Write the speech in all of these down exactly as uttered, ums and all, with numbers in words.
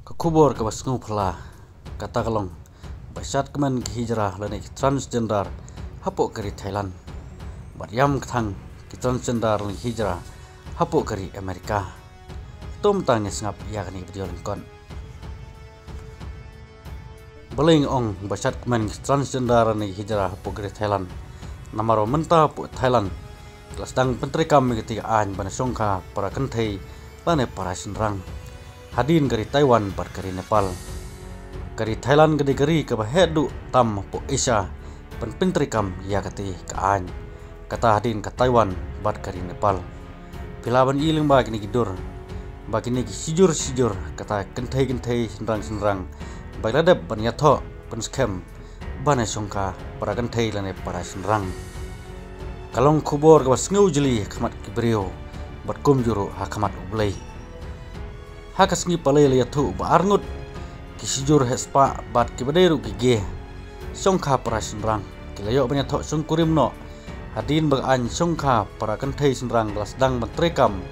Ka khubor kaba sngewphylla kata ka long ba shad kmen ki hijra lane ki transgender hapoh ka ri Thailand bad ïam kthang ki transgender lane ki hijra hapoh ka ri Amerika. To mynta ngin sngap ïa kane ka video lyngkot. Balei nga ong ba shad kmen ki transgender lane ki hijra hapoh ka ri Thailand? Namar ba mynta hapoh Thailand ki la sdang pyntreikam ïa katei ka aiñ ban shongkha para kynthei lane para shynrang hadien ka ri Taiwan bad ka ri Nepal. Ka ri Thailand ka dei ka ri kaba heh duh tam hapoh Asia ban pyntreikam ïa katei ka aiñ, kata hadien ka Taiwan bad ka ri Nepal. Phi lah ban i lyngba kine ki dur ba kine ki shijur shijur, kata kynthei kynthei, shynrang shynrang, ba ki la dep ban ïathoh pynskhem ban shongkha para kynthei lane para shynrang. Ka long khubor kaba sngewjylliew ha khmat ki briew bad kumjuh ruh ha khmat U Blei. Ha ka sngi Palei la ïathuh ba arngut ki shijur heh spah bad kiba dei ruh ki gai shongkha para shynrang ki la ïoh ban ïathoh shongkurim noh hadien ba ka aiñ shongkha para kynthei shynrang ka la sdang ban treikam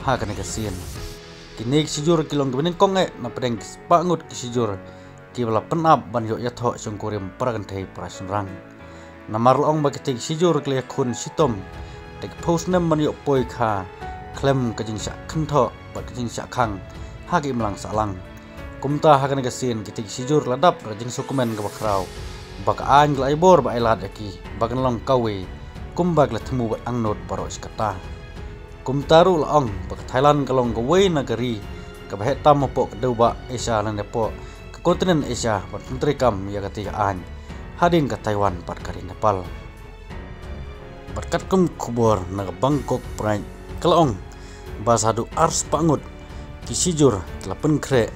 ha kane ka sien. Kine ki shijur ki long kiba nyngkong eh napdeng ki spah ngut ki shijur kiba la pynap ban ïoh ïathoh shongkurim para kynthei para shynrang. Namar la ong ba kitei ki shijur ki la ïakhun shitom da ki phew snem ban ïoh poi kha khlem ka jingshah kynthoh bad ka jingshah khang ha ka imlang sahlang. Kumta ha kane ka sien kitei ki shijur ki la dap da ka jingsngewkmen kaba khraw ba ka aiñ ka la ai bor ba ai lad ïa ki ba kin long kawei kumba ki la thmu bad angnud baroh shi katta. Kumta ruh la ong ba ka Thailand ka long kawei na ka ri kaba heh tam hapoh ka dewbah Asia lane hapoh ka continent Asia ban pyntreikam ïa katei ka aiñ hadien ka Taiwan bad ka ri Nepal. Bad katkum khubor na ka Bangkok Pride ka la ong ba sa haduh ar spah ngut ki shijur ki la pynkhreh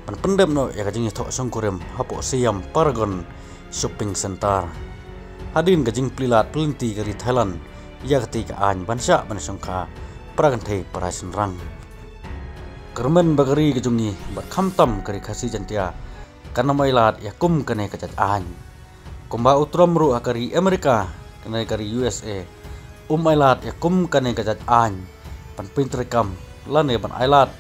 ban pyndep noh ïa ka jingïathoh shongkurim hapoh Siam Paragon Shopping Centre hadien ka jingplie lad plie lynti ka ri Thailand ïa katei ka aiñ ban shah ban shongkha para kynthei para shynrang. Kyrmen ba ka ri ka jong ngi bad khamtam ka ri Khasi Jaiñtia kan ym ailad ïa kum kane ka jait aiñ. Kumba u Trump ruh ha ka ri Amerika, kane ka ri U S A, um ailad ïa kum kane ka jait aiñ ban pyntreikam lane ban ailad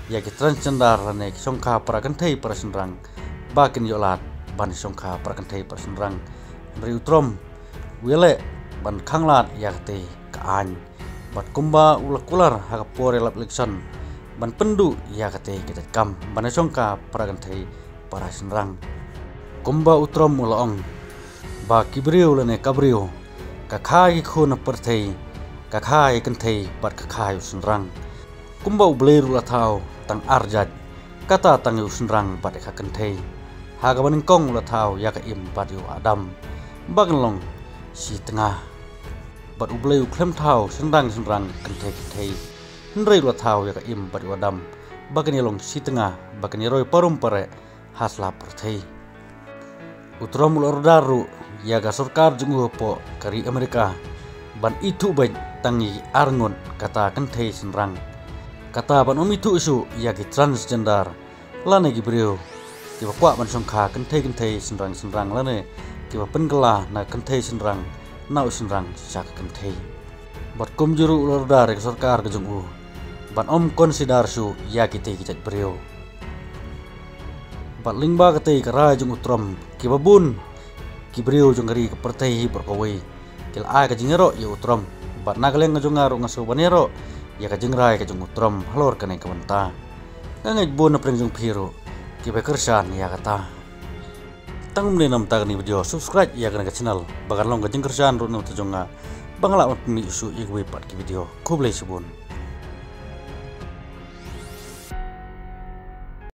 ïa ki transgender lane ki shongkha para kynthei para shynrang ba kin ïoh lad ban shongkha para kynthei para shynrang. Hynrei u Trump u ïaleh ban khanglad ïa katei ka aiñ. Bad kumba u la kular ha ka por ïalap election ban pynduh ïa katei ka jait kam ban shongkha para kynthei para shynrang. Kumba u Trump u la ong ba ki briew lane ka briew ka kha ïa ki khun ha pyrthei, ka kha ïa ki kynthei bad ka kha ïa u shynrang. Kumba U Blei ruh u la thaw tang ar jait, kata tang ïa u shynrang bad ïa ka kynthei. Ha kaba nyngkong u la thaw ïa ka Im bad ïa u Adam ba kin long shi tnga. Bad U Blei u khlem thaw shynrang shynrang, kynthei kynthei. Hynrei u la thaw ïa ka Im bad ïa u Adam ba kin ïa long shi tnga, ba kin ïa roi parum pareh ha sla pyrthei. U Trump u la order ruh ïa ka sorkar jong u hapoh ka ri Amerika ban ithuh beit tang ïa ki arngut kata kynthei shynrang. Kata ban ym ithuh shuh ïa ki transgender lane ki briew kiba kwah ban shongkha kynthei kynthei, shynrang shynrang, lane kiba pynkylla na kynthei shynrang, na u shynrang sha ka kynthei. Bad kumjuh ruh u la order ïa ka sorkar ka jong u ban ym consider shuh ïa kitei ki jait briew. Bad lyngba katei ka rai jong u Trump, kiba bun ki briew jong ka ri ka pyrthei hi baroh kawei ki la ai ka jingïaroh ïa u Trump. Bad na ka liang ka jong nga ruh nga sngewbha ban ïaroh ïa ka jingrai ka jong u Trump halor kane ka bynta. Nga ngeit bun na pdeng jong phi ruh kiba kyrshan ïa kata. Tang kumne na bynta kane ka video, subscribe ïa kane ka channel ba kan long ka jingkyrshan ruh na bynta jong nga ba nga lah ban pynmih shuh ïa kiwei pat ki video. Khublei shibun.